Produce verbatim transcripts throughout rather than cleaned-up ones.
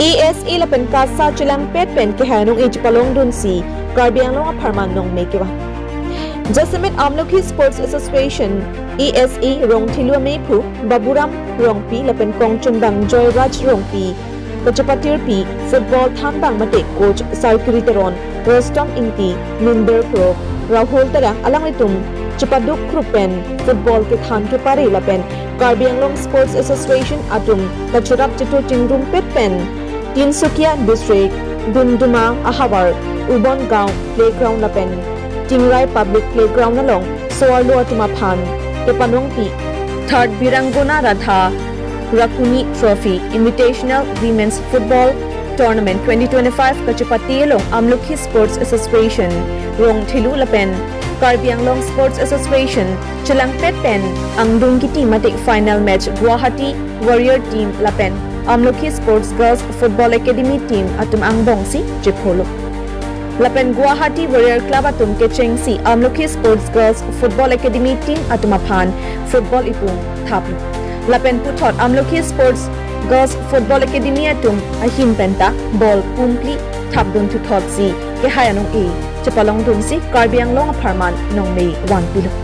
A S A lapen KASA chelangpet pen kehai anong-e chepalongdunsi Karbi Anglong apharman nongme kevan. Jasemet Amlokhi Sports Association, A S A Rongthelu amephu Baburam Rongpi lapen kongchungbang Joyraj Rongpi kachepatirpi football thanbang mate coach Sarkiri Teron, Rustom Ingti, Minder Kro, Rahul Terang alanglitum chepaduk krup pen football kethan kepare lapen Karbi Anglong Sports Association atum kacherap chetu chingrumpet pen Tinsukia District, Dunduma ahavar, Ubon Gaon Playground lapen Tingrai Public Playground along so-arlo atum aphan kepanongpi Third Birangona Radha Rakuni Trophy Invitational Women's Football Tournament twenty twenty-five kachepate along Amlokhi Sports Association Rongthelu lapen Karbi Anglong Sports Association chelangpet pen angdung kiti mate final match Guwahati Warrior Team lapen Amlokhi Sports Girls Football Academy Team atum angbongsi chepholo. Lapen Guwahati Warrior Club atum kechengsi Amlokhi Sports Girls Football Academy Team atum aphan football ipung thaplo. Lapen puthot Amlokhi Sports Girls Football Academy atum ahin penta ball pumphli thapdun thuthotsi kehai anong-e chepalongdunsi Karbi Anglong apharman nongme vanpilo.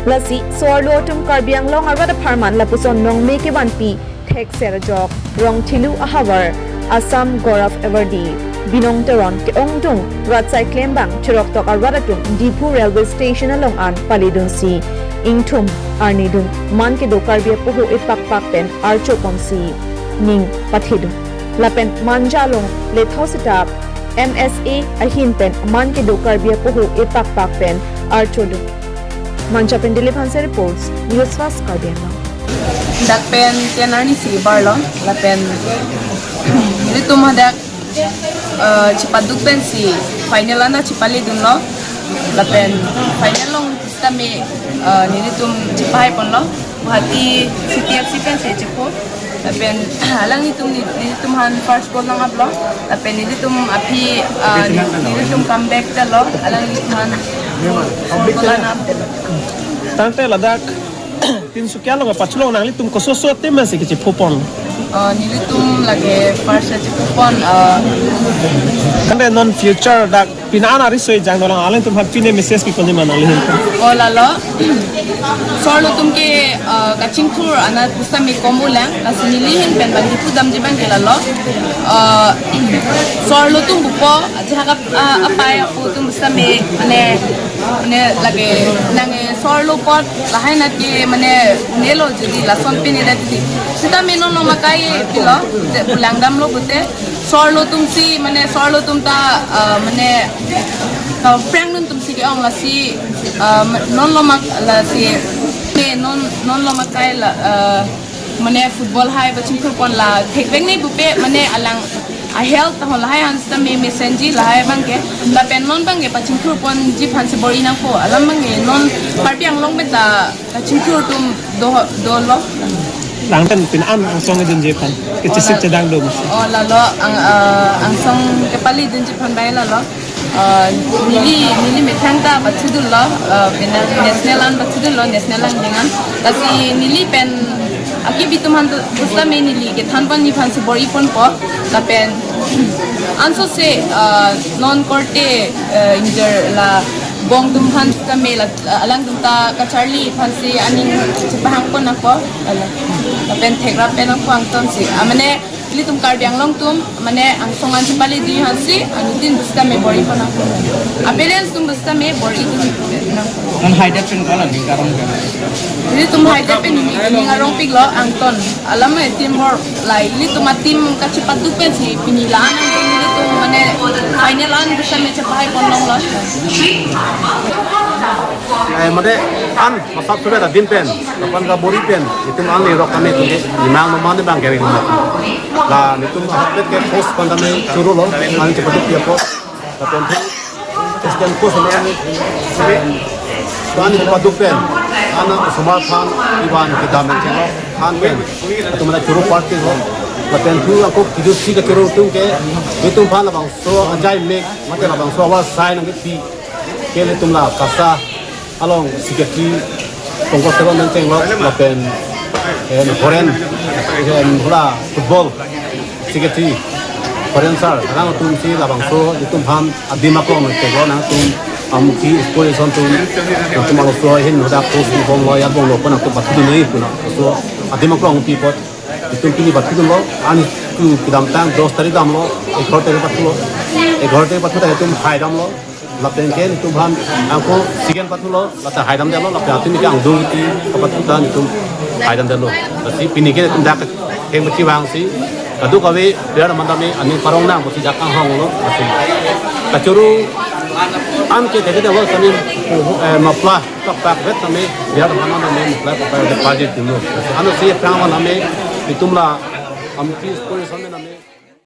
Lasi so-arlo atum Karbi Anglong arat apharman lapuson nongme kevanpi thekser ajok Rongthelu ahavar Assam Gaurav Awardee Binong Teron ke-ongdung rat asai klembang cheroktok arat atum Diphu Railway Station along an paledunsi ingthum arnidun man kedo Karbi apoho epakpak pen archoponsi ning pathedun. Lapen Manja along letho seta M S A ahin pen man kedo Karbi apoho epakpak pen archodun. Manja pen Dilip Hanse reports, News Fast Karbi Anglong. Dak pen ten arni si barlo, lapen nelitum hadak, eh, chepaduk pensi final anta chepaledunlo, lapen final along sitame, eh, nelitum chepahaiponlo, Guwahati City F C pensi chepho, lapen alanglitum ni, nelitum aphan first goal nang-aplo, lapen nelitum aphi, eh, ni, nelitum comeback talo, alanglitum aphan four goal nang-aplo. Tangte ladak Tinsukia along pachelong nanglitum kososo team si kachephopon? Eh, nelitum lake first chephopon, eh, Tangte non future dak pini an ari soi jang dolang, alanglitum aphan pine message pi konji ma nanglihin? Oh, lalo. So-arlo atum ke, eh, kachingthur anat pusitame kom ulang, lasi nelihin pen bang kipudamji abang ke lalo. Eh, so-arlo atum pupo, ajahak ap-, ah, apai apo atum pusitame, mane, mane lake nang, eh, so-arlo apot lahai anat ke mane nelo jadi lason pine dati. Sitame non lo makai pilo, te pulangdamlo pute. So-arlo atum si, mane so-arlo atum ta, ah, mane, ah, prangnun atum si ke-ong lasi, ah, ma-, non lo mak-, lasi, ne non, non lo makai la, ah, mane football hai pachingthurpon la thekvek ne pupe, mane alang a-health tahon lahai aphan sitame mesenji lahai abang ke, lapen non abang ke pachingthurponji aphansi bor-i nangpo, alam abang ke non Karbi Anglong pen ta kachingthur atum do, dolo. Tangte pini an angsong dunji aphan kechesik chedang dum. Oh, lalo ang, ah, angsong kepaledunji aphan bai lalo. Ah, neli, neli methang ta pachidunlo, ah, pini national an pachidunlo, national an dengan. Lasi neli pen akibi atum aphan tu pusitame neli kethanponji aphansi bor-iponpo, lapen ansose, ah, non korte, ah, injure la bong atum aphan sitame la, ah, alangtum ta kacharli aphansi aning chepahangpon nangpo, ala. Lapen thekrap pen nangpo angtonsi. Ah, mane, ilitum Karbi Anglong atum, mane angsong an chepaledunji aphansi, anuttin pusitame bor-ipon nangpo. A-parents atum pusitame bor-idun nangpo. Non haidet pen ko-an aning karong ke? Ilitum haidet pen ning arongpiklo angton. Alam e team bor lai, ilitum a-team kachepaduk pensi pini la-an angton ilitum mane final an pusitame chepahaipon longlo. Eh, mate an masap sudah dah din pen, kapan ka bor-i pen, itum an lerok kami tu ke, imang memang ni bang kering. La itum hapet ke post pandame churu lo, an cepat dia post. Tapi untuk Christian post sama ni, an cepat dupen, anak semua pan, iban kita mencelo, an pen, atau mana churu party lo. Lapen tu aku tidur si ke churu tu ke, itum pan labangso ajai mek, mate labangso awal sign nang pi, ke ilitum la KASA along secretary Pongkos Teron nangchenglok lapen, eh, foreign, eh, hula football. Secretary, Foreign Sir, alangtum si labangso itum aphan adim aklong nangtego, nangtum Amukhi Sports atum, nangtum alangso ahin hadak post bom lo, ya bom lo, pon nangtum pathu dun noi pon. So adim aklong pi apot itum pini pathu dunlo, an tu kedamtang dos tarik damlo, egharo tarik pathulo, egharo tarik pathu ta itum hai damlo, lapen ke itum aphan angko second pathulo, lata hai damdetlo, lapen atum ke angdung ti kapathu ta itum hai damdetlo. Lasi pini ke itum dak keng beti vangsi kadokave player atum tame aning parong nang pusi dak kanghonglo. Lasi kachoro an ke thekdetlo tame, eh, mapla kapakvet tame, player atum tame mapla kapakvet pajir dunlo. Lasi ano si aphrang tame itum la Amukhi Sports atum tame